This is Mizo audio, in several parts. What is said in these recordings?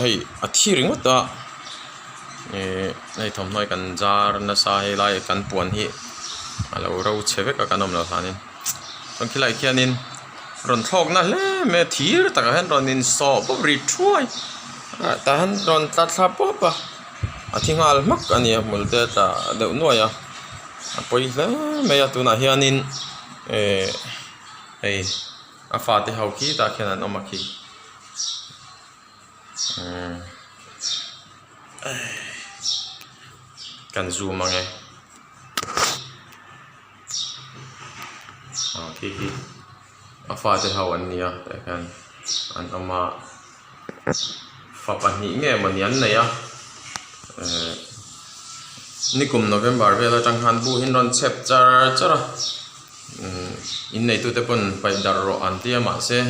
Hei a thi ringawt a ihh hei thawmhnaw hi kan zar nasa helai kan puan hi a lo ro chhe vek a kan awm loh hlanin chuan khilaiah khianin rawn thlawk na hle mai a thir takah hian rawn insawh pawp ri thuai ah tah hian rawn tla thla pawp a a thi nghal hmak a ni a hmul te a tla deuh nuai a a pawi hle mai a tunah hianin ehh hei a fate ho khi tah khian an awm a khi. Kan zoom ang e ah khi khi a fate ho an ni a tah hian an awm a fa pahnih nge mawni an nei a ehh nikum november vel atang khan bu hi an rawn chhep char char a umm inneitute pawn paih darh rawh an ti a mahse.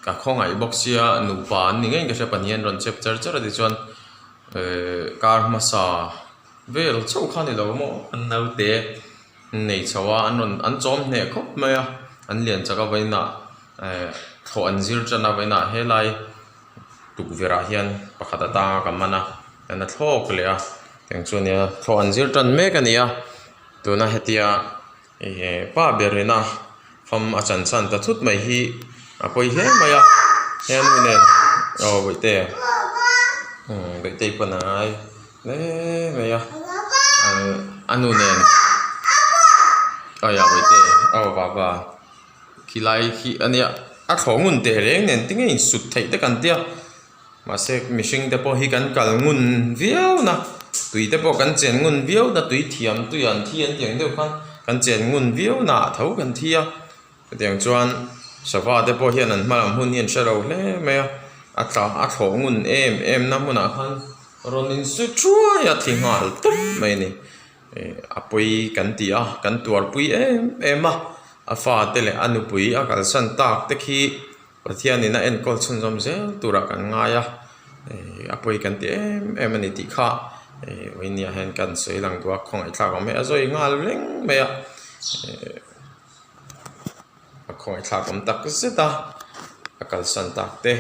Ka khawngaih bawk sia nupa an ni ngei ka hria pahnih an rawn chep char char a tichuan ehh kar hmasa vel chauh kha a ni lo maw an naute nei chho a an rawn an chawm hneh khawp mai a an lian chak a vawiinah ehh thlawh an zir tan a vawiinah helai tukverh ah hian pakhat atanga ka man a an a thlawk leh a tiang chu a nia thlawh an zir tan mek a ni a tuna hetia. Ih pa berin a fam a chan chhan ta thut mai hi a pawi hle mai a henu nen aw bawihte umm bawihte pawn a ngai hle mai a a nu nen aia bawihte aw vava khilai khi a nia a thlawh ngun teh reng nen tinge insut theih te kan tia. Mahse mihring te pawh hi kan kal ngun viau na tui te pawh kan chen ngun viau na tui thiam tui an thi an tih ang deuh khan kan chen ngun viau na ah tho kan thi a chutiang chuan sava te pawh hian an hma lam hun hi an hre lo hle mai a a tla a thlawh ngun em em na hmunah khan rawn insu thuai a thi nghal tawp mai a ni ih a pawi kan ti a kan tuarpui em em a a fate leh a nupui a kalsan tak te khi. Pathianin a enkawl chhunzawm zel turah kan ngai a, a pawi kan ti em em a ni tih kha Uinia hian kan sawi lang duh a, khawngaihthlak awm hei a zawi nghal reng mai a, a khawngaihthlak awm tak zet a, a kalsan tak te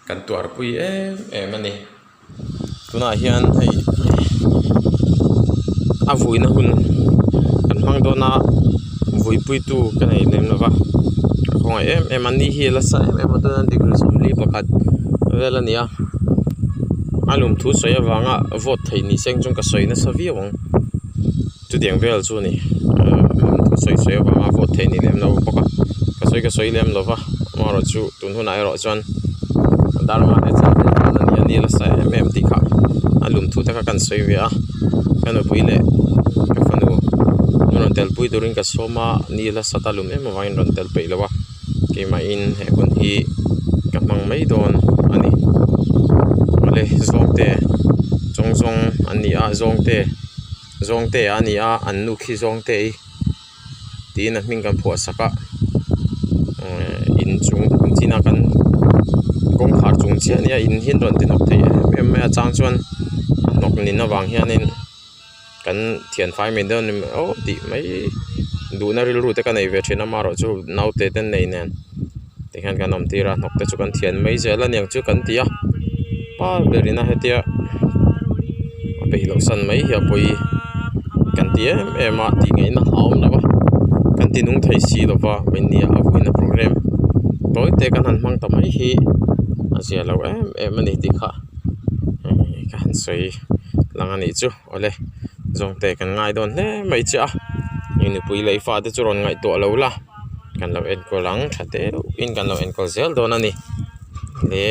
kan tuarpui em em a ni. Tunah hian hei a vuina hun kan hmang dawn a vuipuitu ka nei lem lo va ka khawngaih em em a ni hi a la sa em em a tuna degree 41 vel a ni a a lum thu sawi avanga vote theih ni se chuan ka sawi nasa viau ang chutiang vel chu a ni ahh thu sawi sawi avanga vote theih ni lem lo bawk a ka sawi ka sawi lem lo va amaherawhchu tun hunah erawh chuan darma te chan te tan a ni a ni nasa em em tih kha a lum thu te kha kan sawi ve a ka nupui leh ka fanu an rawn tel pui turin ka sawm a ni la sat a lum em avangin rawn tel peih lo a keimahin he hun hi ka hmang mai dawn a ni awle zawngte zawng zawng an ni a zawngte zawngte a ni a an nu khi zawngte i. tiin a hming kan phuah sak a ehh inchung chinah kan kawngkhar chung chiah ania in hi an rawn ti hnawk thei em em mai a chang chuan a hnawk nin avang hianin kan thianfai mai dawn em aw tih mai duhna rilru te ka nei ve thin a amaherawhchu naute te nei nen tikhian kan awm tir a hnawk te chu kan thian mai zel a niang chu kan ti a pa berin a hetia a peih loh san mai hi a pawi kan ti em em a tih ngaihna a awm lo a kan ti nung thei si lo va mahnia a vuina programme tawi te kan han hmang ta mai hi a zia lo em em a ni tih kha ka han sawi lang a nih chu awle zawngte kan ngai dawn hle mai che a i nupui leh i fate chu rawn ngaihtuah lo la. Kan lo enkawl ang tha deuhin kan lo enkawl zel dawn a ni le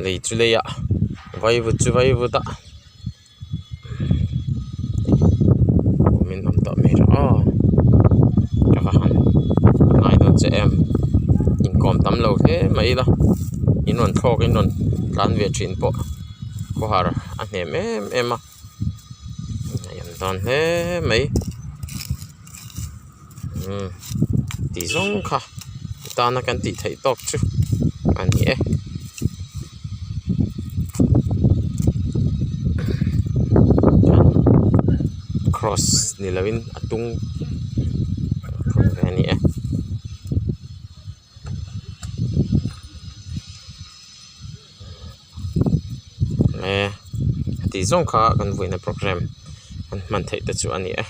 lei chu lei ah vaivut chu vaivut ah min awm tawh mai rawh aw ka va han ngai dawn che em inkawm tam lo hle mai ila in rawn thlawk in rawn tlan ve thin pawh khawhar a hnem em em a a en dawn hle mai. Umm tih zawng kha tana kan tih theih tawk chu a ni e. Cross ni lovin a tung a ni e. e heti zawng kha kan vuina programme an hman theih te chu a ni e.